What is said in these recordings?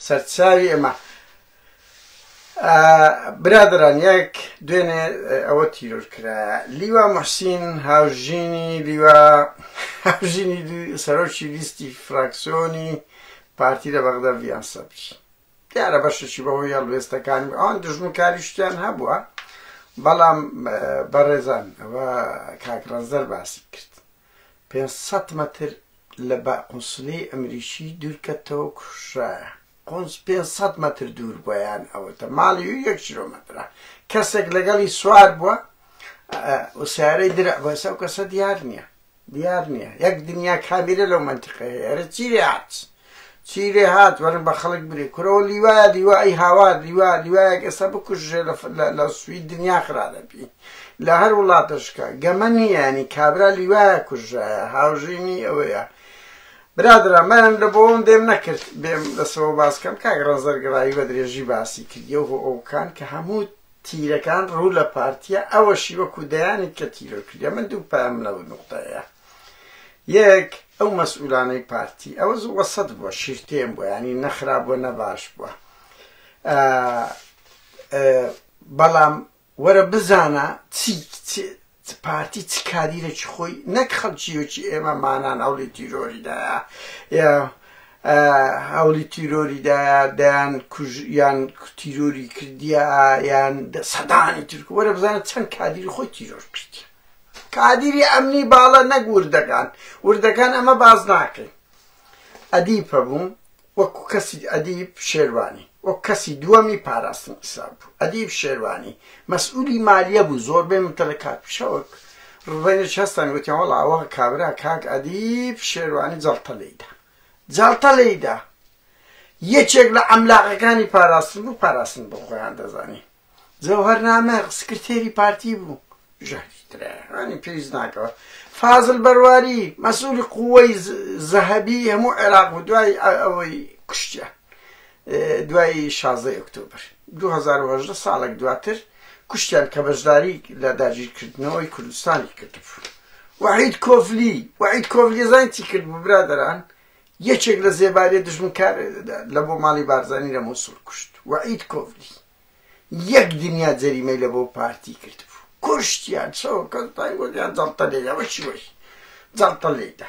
سەرچاوی ئێمە برادەران یەک دوێنێ ئەوە تیرۆر کرا لیوا محسین هاوژینی لیوا هاوژینی سەرۆکی لیستی فراکسیۆنی پارتی لە بەغدا ڤیان سەبری دیارە بەشێکی بەهۆی هەڵوێستەکانی ئەوان دژمنکاری شتیان هەبووە بەڵام بەڕێزان ئەوە کاک ڕەنجدەر باسی کرد 500 مەتر لە بە قونسلی ئەمریکی دوورکەتەوە کوژرایە قونس 500 مەتر دوور بووە یان ئەوەتە ماڵی و یەک کیلۆمەترە کەسێک لەگەڵی سوار بووە و سیارەی درع بووە ئێستا ئەو کەسە دیار نییە دیار نییە یەک دنیا کامیرە لەو مەنتیقەیە هەیە ئەرێ چی لێ هات چی لێ هات وەرن بە خەڵک برێ کورەوە لیوایە لیوا ئەی هاوار لیوا لیوایەک ئێستا بکوژرێ لە سوید دنیا خرادەبی لە هەر وڵاتەشکە گەمە نییە ینی کابرا لیوایە کوژرایە هاوژینی ئەوەیە برادرا من لە بۆم دێم نەکرد بێم لەسەوە باسکەم کاک ڕەنجدەر گەڕاوی بە درێژی باسی کردیە و ئەوکان کە هەموو تیرەکان ڕوو لە پارتیە ئەوەشی وەکو دەیانی کە تیرۆر کردیە من دوو پەیام لەو نوقتەیە یەک ئەو مەسئولانەی پارتی ئەوە وەسەت بووە شیرتێن بووە ینی نەخراب بووە نەباش بووە بەڵام وەرە بزانە چی پارتی چ کادیرێکی خۆی نەک خەڵکی وەکی ئێمە مانان هەوڵی تیرۆری دایە یا هەوڵی تیرۆری دایە دەیان کوژ یان تیرۆری کردیە یان سەدانی ترک وەرە بزانە چەند کادیری خۆی تیرۆر کردیە کادیری ئەمنی باڵە نەک وردەکان وردەکان ئەمە باز ناکەین ئەدیب هەبوو وەکو کەسی ئەدیب شێروانی وەک کەسی دووەمی پاراستن حیساب بوو ئەدیب شێروانی مەسئولی مالیە بوو زۆربەی ممتەلەکات شەوەک ڕوبەینێکی هەستان وتیان وەڵا ئەوە کابرا کاک ئەدیب شێروانی جەڵتە لێیدا جەڵتە لێیدا یەکێک لە عەملاقەکانی پاراستن بوو پاراستن بۆ خۆیان دەزانی جەوهەر نامەق سکرتێری پارتی بوو ژەهری ترایە ینی پێویست ناکەوە فازل بەرواری مەسئولی قووەی زەهەبی هەموو عێراق بوو دوای ئەوەی کوشتیان دوای 16 ئۆکتۆبر 2018 ساڵێک دواتر کوشتیان کە بەشداری لە داگیرکردنەوەی کوردستانی کردبوو وەحید کۆفلی وەحید کۆفلی زان چی کرد بوو برادەران یەکێک لە زێباریە دژمنکار لە بۆ ماڵی بارزانی لە موسڵ کوشت وەعید کۆفلی یەک دنیا جەریمەی لە بۆ پارتی کردبوو کوشتیان چەوە کەس گوتیان جەڵتە لێدا وەکی وەی جەڵتە لێدا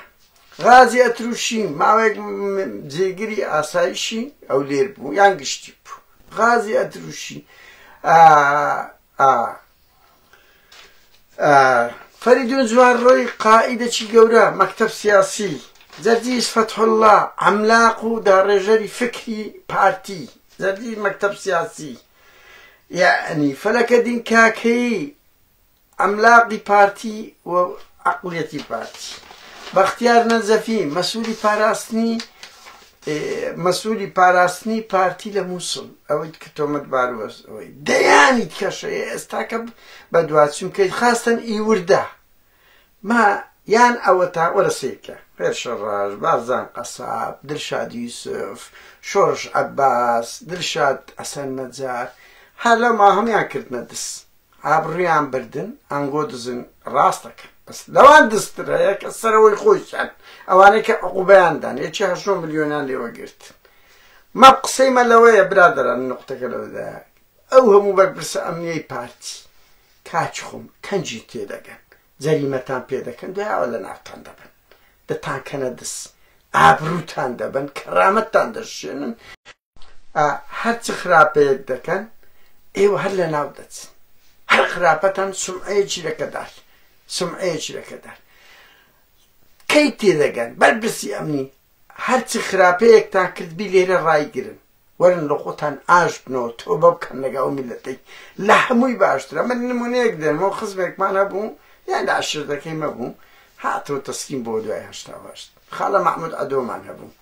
غازی ئەتروشی ماوەیەک جێگری ئاسایشی ئەولێر بوو یان گشتی بوو غازی ئەتروشی فەریدون جوانڕۆی قائیدەکی گەورە مەکتەب سیاسی جەرجیس فەتحوڵڵا عەملاق و داڕێژەری فکری پارتی جەرجیس مەکتەب سیاسی یەعنی فەلەکەدین کاکەیی عەملاقی پارتی و عەقڵیەتی پارتی بەختیار نەجەفی مەسولی پاراستنی مەسولی پاراستنی پارتی لە مووسڵ ئەوەی کە تۆمەتبار ئەوەی دەیانی کەشە ئێستاکە بەدواچون کەیت خاستن ئی وردە ما یان ئەوەتا وەرە سەیرکە هێرشە ڕاش بارزان قەساب دلشاد یوسف شۆڕش عەباس دلشاد حەسەن نەجار هەر لەو ما هەموویان کردنە دز ئابڕویان بردن ئەنگۆ دزن ڕاستەکەن بەس لەوان دزتر هەیە کە سەرەوەی خۆیشیان ئەوانەی کە عقوبەیان دان یەکی هەشت ملیۆنیان لێوە گرتن مە قسەی مە لەوەیە برادەران نقطەکە لەوەدایە ئەو هەموو بەرپرسە ئەمنیەی پارتی کاک خۆم کەنجی تێدەگەن جەریمەتان پێ دەکەن دوای ئەوە لە ناوتان دەبن دەتانکەنە دز ئابروتان دەبەن کەرامەتتان دەشێنن هەرچ خراپەیەک دەکەن ئێوە هەر لە ناو دەچن هەر خراپەتان سمعەیەکی لەکەدار سمعەیەکی لەکەدار کەی تێدەگەن بەرپرسی ئەمنی هەرچی خراپەیەکتان کردبی لێرە ڕایگرن وەرن لە خۆتان ئاش بنەوە تۆبە بکەن لەگە ئەو میلەتەی لە هەمووی باشترە من نمونەیەک دێنمەوە خزمێکمان هەبوو یان لە عەشیرەتەکەی مەبوو هاتەوە تەسلیم بۆ دوای 88 خاڵە مەحمود عەدۆمان هەبوو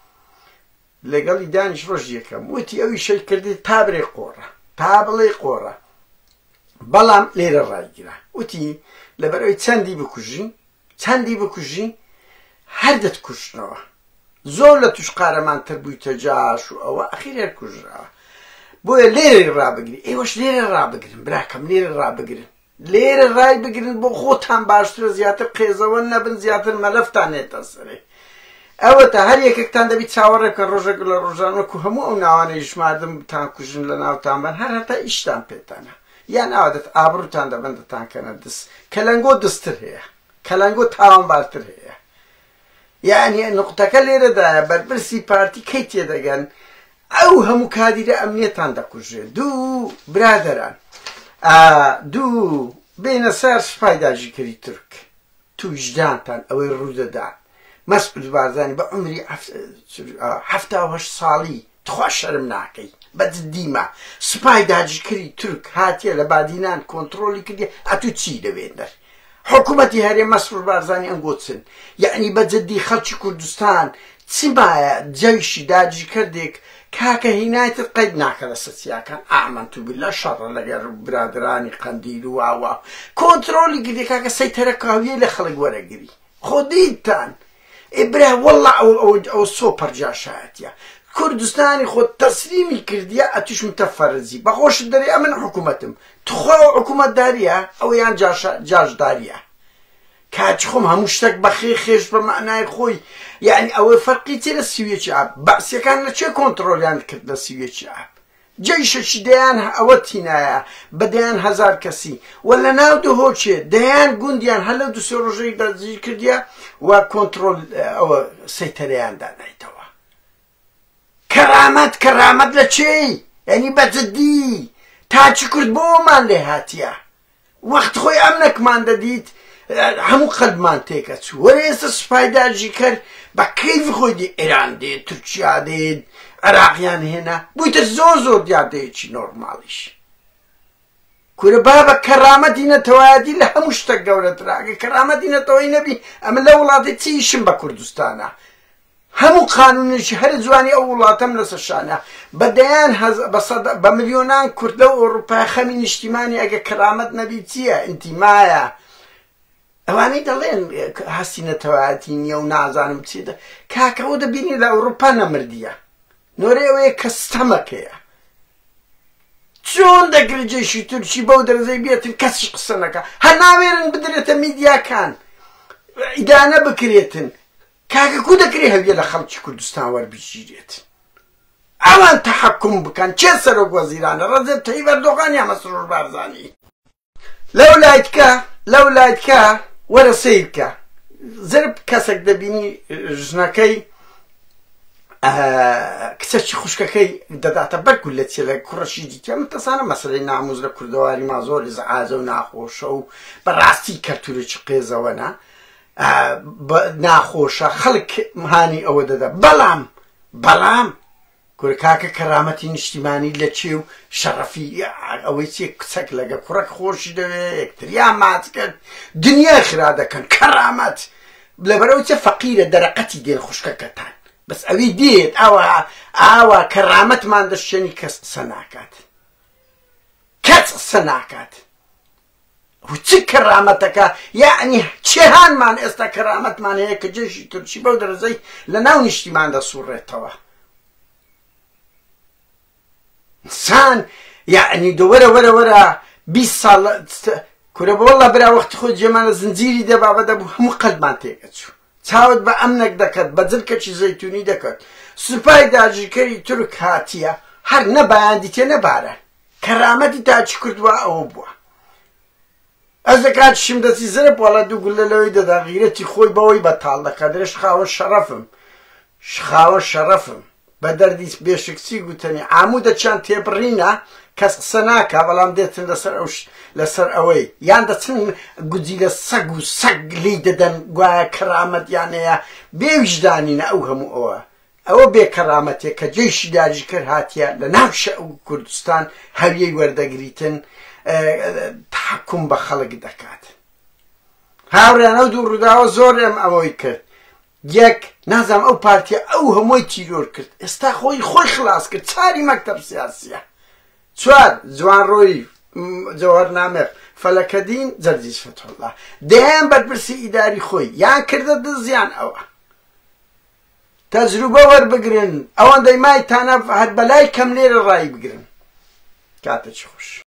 لەگەڵی دانیش ڕۆژی یەکەم وتی ئەو ئیشەی کردی تا برێ قۆڕە تا بڵێ قۆڕە بەڵام لێرە ڕایگرا وتی لەبەرئەوەی چەندی بکوژی چەندی بکوژی هەر دەتکوژنەوە زۆر لە توش قارەمانتر بوویتە جاش و ئەوە ئەخیر هەر کوژراوە بۆیە لێرەی ڕابگری ئێوەش لێرە ڕابگرن براکەم لێرە ڕابگرن لێرە ڕای بگرن بۆ خۆتان باشترە زیاتر قێزەوە نەبن زیاتر مەلەفتان نێتە سەرێ. ئەوەتا هەر یەکێکتان دەبی چاوەڕێ بکەن ڕۆژێک لە ڕۆژان وەکو هەموو ئەو ناوانەی ژماردم بتانکوژن لەناوتان بەن هەر هەتا ئیشتان پێتانە یان ئاوا دەت ئابڕوتان دەبەن دەتانکەنە دز کەلەنگۆ دزتر هەیە کەلەنگۆ تاوانبارتر هەیە یەعنی نوقتەکە لێرەدایە بەرپرسی پارتی کەی تێدەگەن ئەو هەموو کادیرە ئەمنیەتان دەکوژێ دوو برادەران دوو بێنە سەر سوپای داگیرکەری تورک تو ویژدانتان ئەوەی ڕوودەدات مەسعود بارزانی بە عومری 78 ساڵی تخوا شەرم ناکەی بە جدیمە سوپای داگیرکەری تورک هاتیە لە بادینان کۆنتڕۆلی کردیە ئەتوو چی دەوێت دەر حکومەتی هەرێم مەسرور بارزانی ئەنگۆ چن یەعنی بە جدی خەڵکی کوردستان چ مایە جەیشی داگیرکەر دێک کاکە هینایتر قەید ناکە لەسەر چیاکان ئامەنتو باللە شەڕە لەگەر برادەرانی قەندیل و وا وا کۆنترۆلی گردی کاکە سەیتەرە کاویەی لە خەڵک وەرەگری خۆ دیتان ئێ برا واللە ئەوە ئەوە ئەوە سۆپەر جاشایەتیە کوردستانی خۆت تەسلیمی کردیە ئەتوش متەفەرجی بەخۆشت دەرێ ئەمن حکومەتم تخوا ئەوە حکومەتداریە ئەوە یان جاشە جاشداریە کاچ خۆم هەموو شتەک بەخێ خێش بە مەعنای خۆی یعنی ئەوە فەرقی چیە لە سیویەکی ئاب بەعسیەکان لە چێ کۆنتڕۆلیان کرد لە سیویەکی ئاب جەیشەکی دەیان ئەوە تینایە بە دەیان هەزار کەسی و لە ناو دهۆکێ دەیان گوندیان هەر لەو دوو سێ ڕۆژەی دەستگیر کردیە و کۆنتڕۆل ئەوە سەیتەرەیان دانایتەوە. کەرامەت کەرامەت لە چێی؟ یانی بە جدی تا چ کورد بۆمان لێ هاتیە؟ وەخت خۆی ئەمنەکمان دەدیت هەموو قەلبمان تێکەچوو وەرە ئێستا سوپای داگیرکەر بە کەیفی خۆی دێ ئێران دێ تورکیا دێ عێراقیان هێنا بوویتە زۆر زۆر دیاردەیەکی نۆرماڵیش کورە بابە کەرامەتی نەتەوایەتی لە هەموو شتێک گەورەترە ئەگەر کەرامەتی نەتەوەی نەبی ئەمە لە وڵاتی چی ئیشم بە کوردستانە هەموو قانونێکی هەرە جوانی ئەو وڵاتەم لەسەر شانە بە دەیان هەز بە سەد بە ملیۆنان کورد لەو ئەوڕوپا خەمی نیشتیمانی ئەگە کەرامەت نەبی چییە ئینتیمایە ئەوانەی دەڵێن هەستی نەتەوایەتی نییە و نازانم چی کاکە ئەو دەبینی لە ئەوڕوپا نەمردیە نۆرەی ئەوەیە کە ستەمەکەیە چۆن دەکرێت جێشی تورکی بەو دەرەجەی بێتن کەسیش قسە نەکا هەر ناوێرن بدرێتە میدیاکان ئیدانە بکرێتن کاکە کو دەکرێ هەویە لە خەڵکی کوردستان وەربگیرێت ئەوان تەحەکوم بکەن کێ سەرۆک وەزیرانە ڕەجەب تەیب ئەردۆغان یا مەسرور بارزانی لەو لایتکە لەو لایتکە وەرە سەیر بکە زرب کەسێک دەبینی ژنەکەی کچەکی خوشکەکەی دەداتە بەر گولە چێ لە کوڕەشی دیتە من تەسانە مەسەلەی ناموز لە کوردەواری ما زۆر ئیزعاجە و ناخۆشە و بەڕاستی کەلتورێکی قێزەوەنە ناخۆشە خەڵک هانی ئەوە دەدا بەڵام بەڵام کورە کاکە کەرامەتی نیشتیمانی لە چێ و شەڕەفی ئەوەی چێ کچەک لەگە کوڕەک خۆشی دەوێ یەکتریان ماچ کرد دنیای خرا دەکەن کەرامەت لەبەرەوە چێ فەقیرە دەرەقەتی دێن خوشکەکەتان بەس ئەوی دێت ئاوا ئاوا کەرامەتمان دەشێنی کەس قسە ناکات کەس قسە ناکات و چ کەرامەتەکە یەعنی چێهانمان ئێستا کەرامەتمان هەیە کە جێشی تورکی بەو دەرەجەی لە ناو نیشتیمان دەسوڕێتەوە ئینسان یەعنی دە وەرە وەرە وەرە 20 ساڵ کورە بۆڵە برا وەختی خۆی جێمان لە زنجیری دەبابە دەبوو هەموو قەلبمان تێکەچوو چاوت بە ئەمنەک دەکەت بە جلکەکی زەیتونی دەکەت سوپای داگیرکەری تورک هاتیە هەر نە بایان دیتێ نە باران کەرامەتی تاکی کورد وا ئەوە بووە ئەز لە کاتیشم دەچی زرپ وەڵا دوو گوللە لەوەی دەدا غیرەتی خۆی بەوەی بەتاڵ دەکات دەرێ خاوەن شەڕەفم خاوەن شەڕەفم بە دەردی بێشکچی گوتەنی عامودە چیان تێبڕینە کەس قسە ناکا بەڵام دێتن لەسەر ئەو لەسەر ئەوەی یان دەچن گوجی لە سەگ و سەگ لی دەدەن گوایە کەرامەتیان هەیە بێ ویژدانینە ئەو هەموو ئەوە ئەوە بێ کەرامەتیە کە جەیشی داگیرکەر هاتیە لە ناو شەو کوردستان هەویەی وەردەگریتن تەحەکوم بە خەڵک دەکات. هاوڕێیان ئەو دوو ڕووداوە زۆر ئێم ئەوەی کرد یەک نازانم ئەو پارتیە ئەو هەمووی تیرۆر کرد ئێستا خۆی خۆی خلاص کرد چاری مەکتەب سیاسیە چوار جوانڕۆیی جەوهەر نامێق فەلەکەدین جەرجیس فەتحوڵا دەیان بەرپرسی ئیداری خۆی یان کردە دز یان ئەوە تەجروبە وەربگرن ئەوەندەی مایتانە هەر بەلای کەم لێرە ڕایبگرن کاتێکی خۆش.